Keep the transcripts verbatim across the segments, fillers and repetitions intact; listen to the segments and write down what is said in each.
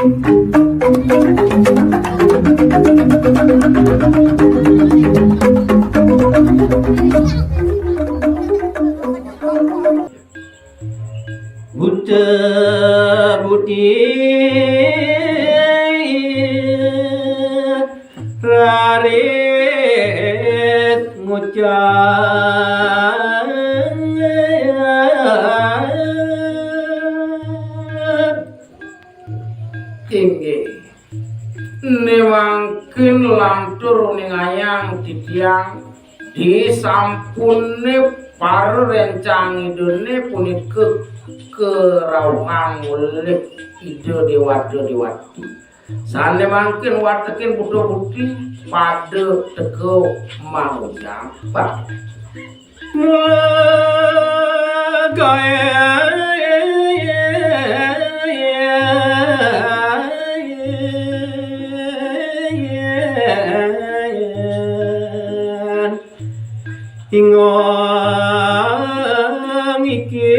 Buta budi raris ngucap. Inggih. Né mangkin lantur ningayang titiang, disampuné para réncang Idané punika karauhang olih Ida Déwata Déwati. Sané mangkin watekin buta budi pada teka mangucap. Mula gaé ingong iki.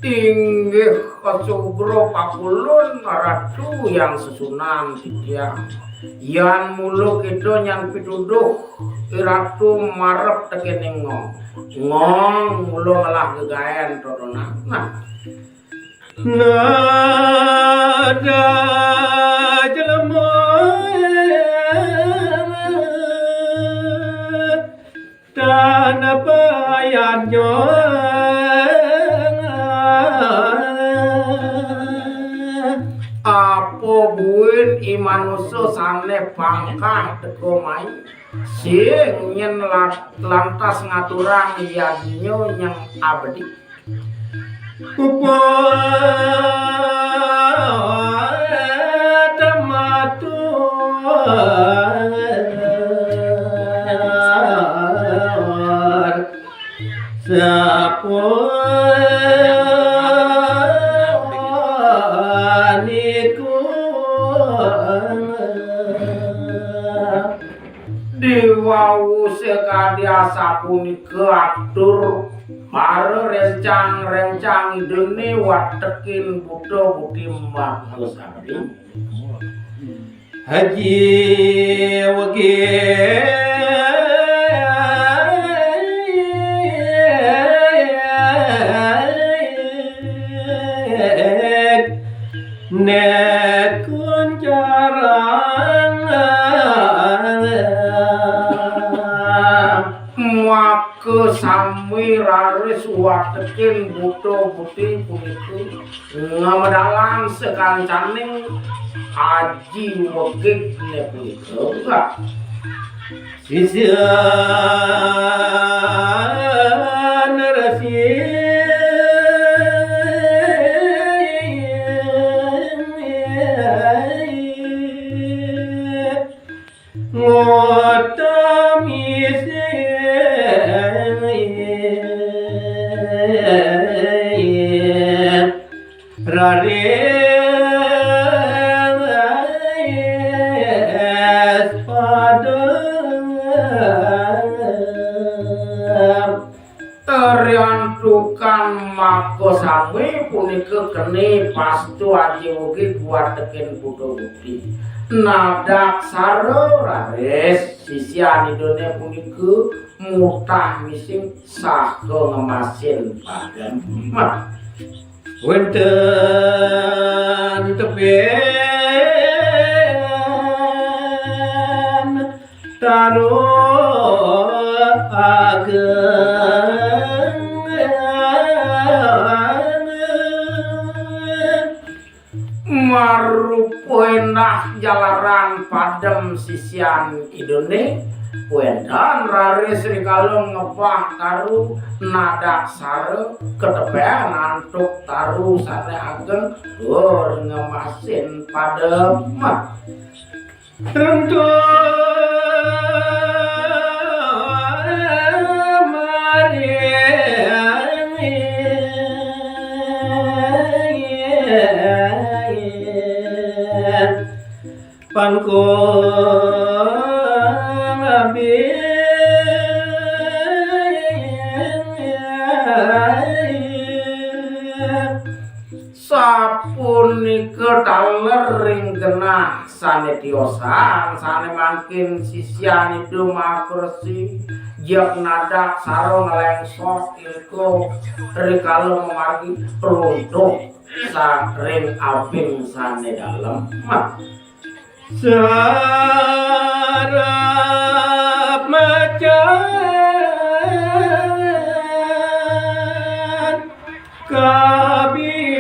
Inggih kasugra pakulun Ratu Hyang Sesuunan titiang. Yan mula kéto nyan pituduh Ratu marep tekéning Ngong. Ngong mula ngelah gegaén totonan. Nah. Nada jelema tan apa yan nyong. Apa buin i manusa sané pangkah teka mai, sing nyén la-, lantas ngaturang yadnya nyang abdi. Upama matur sapunika. Diwau sakadi asapunika atur para réncang-réncang Idané watekin buta budi makasami. Aji wegik nekun carang. Maka sami raris watekin buta budi punika ngamedalang sakancaning aji wegik né punika. Sisian resi ngutami sing raris padem. Riantukan makasami punika keni pastu aji wegik watekin buta budi. Nadaksara raris sisian Idané punika mutah mising saha ngemasin padem. Wénten tebing taruh ageng. Marupa éndah jalaran padem sisian Idané, wénten raris rikala ngebah taruh nadaksara ketepén antuk taruh sané ageng tur ngemasin padem. Runtuh maring pangkung abis. Punika taler ring genah sane tiosan, sane mangkin sisian Ida Maha Resi, jeg nadak sareng nglengsot irika rikala mamargi runtuh sa ring abing sane dalem. Sarep macan kabinawan.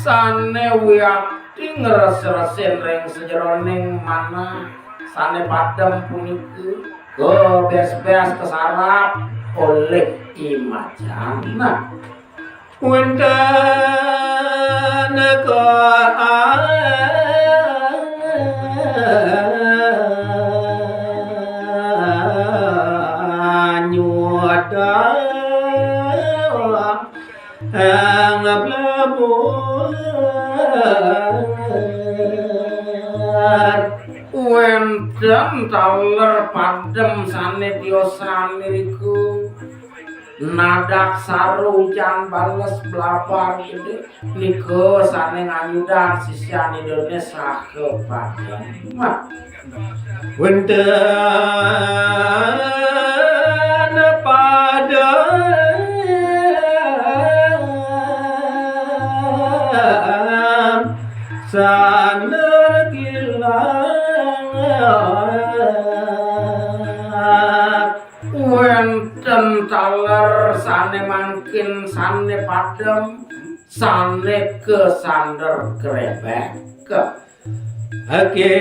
Sane wiakti ngres-resin ring sajeroning manah sane padem punika, kabes-bes kasarap olih I Macan. Nah, wenten kaanyudang wenten taler padem sane tiosan irika. Nadak saru ujan bales blabar gede, nika sane nganyudang sisian Idane saha padem. Wenten padem sane kilang. Wenten taler sane mangkin sane padem, sane kasander grebek. Ake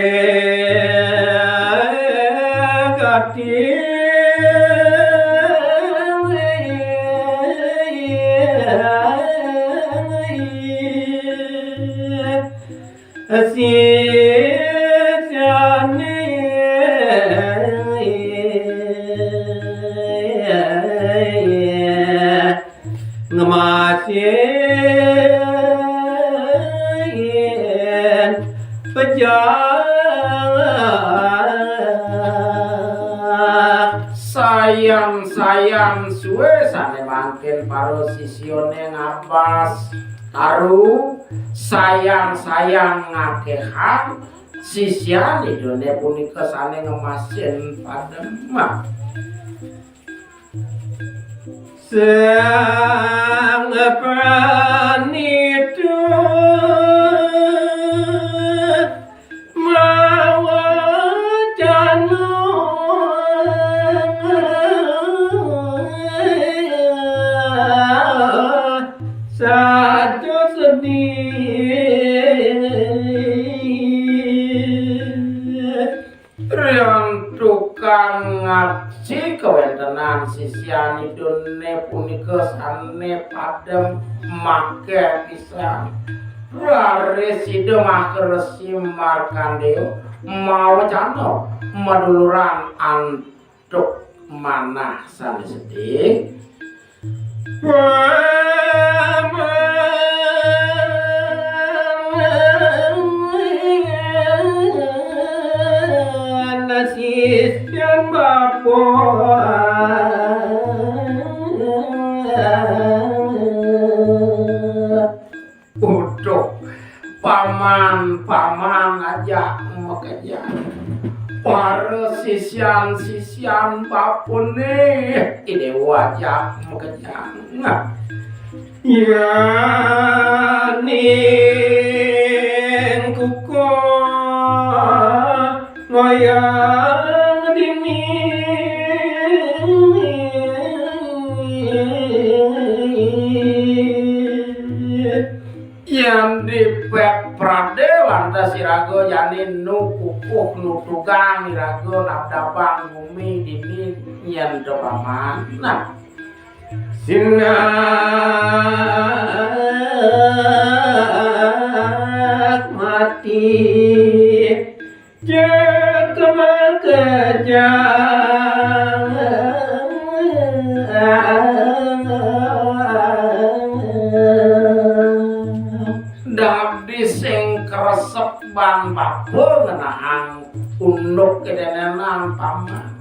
gati sisiane ngemasin pejah. Sayan-sayan suwe sane mangkin para sisiane ngabas taru, sayan-sayan ngakehang sisian Idane punika sane ngemasin padem. Sang Pranita mawacana saja sedih. Riantukan ngaji kawentenan sisian Idane punika sane padem make pisan. Raris Ida Maha Resi Markandeya mawacana maduluran antuk manah sane sedih. Paman sisian bapa. Uduh, paman-paman ajak makejang. Para sisian-sisian bapane I Dewa ajak makejang. Yaning kukuh ngoyang dini. Yen dipek prade lantas iraga jani nu kukuh nu tugang iraga nabdabang gumi dini yen da paman. Nah. Sinak mati jeg makejang. Dadi sing kresep ban bapa ngenahang unduk kedenenan paman.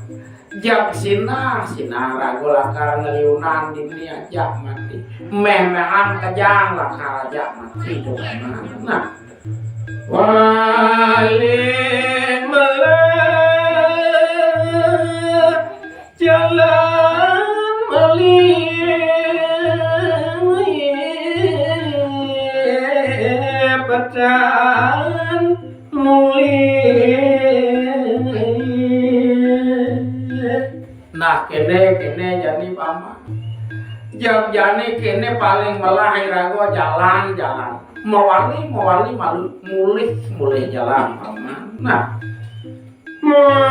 Jak sinah, sinah raga lakar ngeliunan dini ajak mati. Méh-méhan kejang lakar ajak mati to Paman. Nah. Wali melah jalan meli petan muli. Nah, kéné, kéné jani Paman. Jak jani kéné paling melah iraga jalan-jalan. Mawali, mawali malu, mulih, mulih jalan Paman. Nah. Matur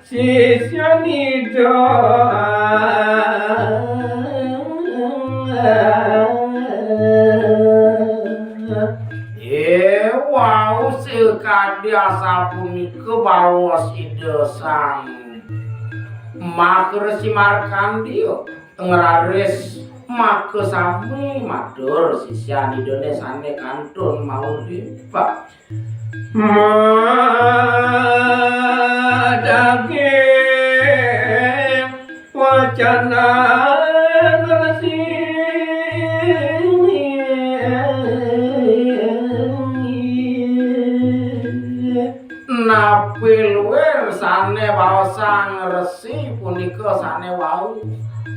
sisyan Ida. Eh, wau sakadi asapunika baos Ida Sang Maha Resi Markandeya, ngraris makasami matur sisyan Idané sané kantun maurip. Madaging wacanan resi. Napi luir sané baosang resi punika sané wau,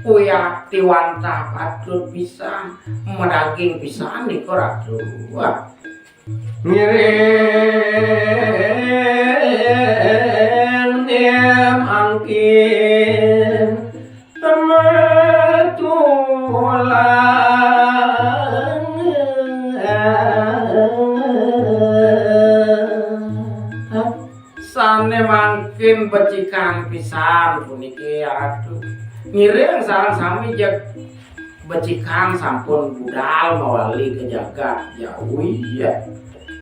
wiakti wantah patut pisan, madaging pisan nika Ratu. Wah. Ngiring mangkin matulang. Sané mangkin becikan pisan puniki, Ratu. Ngiring sareng sami jeg becikan sampun budal mawali ka jagat Jawi, ya.